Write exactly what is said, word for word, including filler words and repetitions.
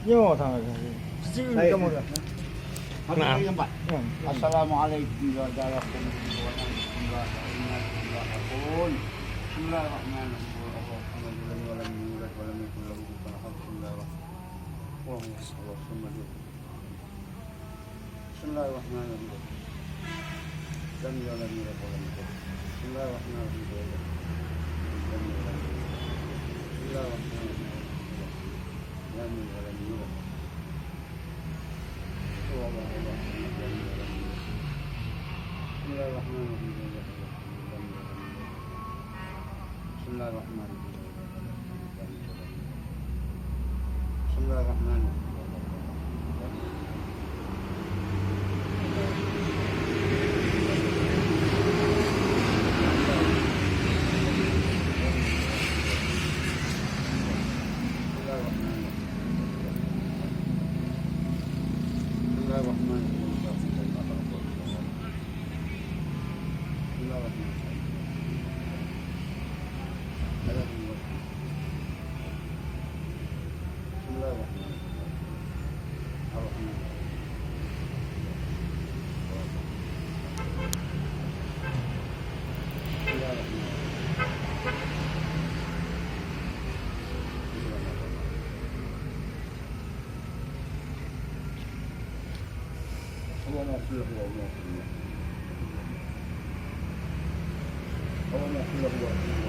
Nyoe sama. Baik. Kamu dah. Nah. Assalamualaikum warahmatullahi wabarakatuh. Bismillahirrahmanirrahim. Bismillahirrahmanirrahim. Lam yalid walam yulad. Bismillahirrahmanirrahim. Lam yalid walam yulad. Bismillahirrahmanirrahim. Lam yalid walam yulad. Huwallahu ahad. Lam yalid walam yulad. Bismillahirrahmanirrahim. Bismillahirrahmanirrahim. Bismillahirrahmanirrahim. Bismillahirrahmanirrahim. اللهم اغفر له وارحمه. اللهم اغفر له وارحمه.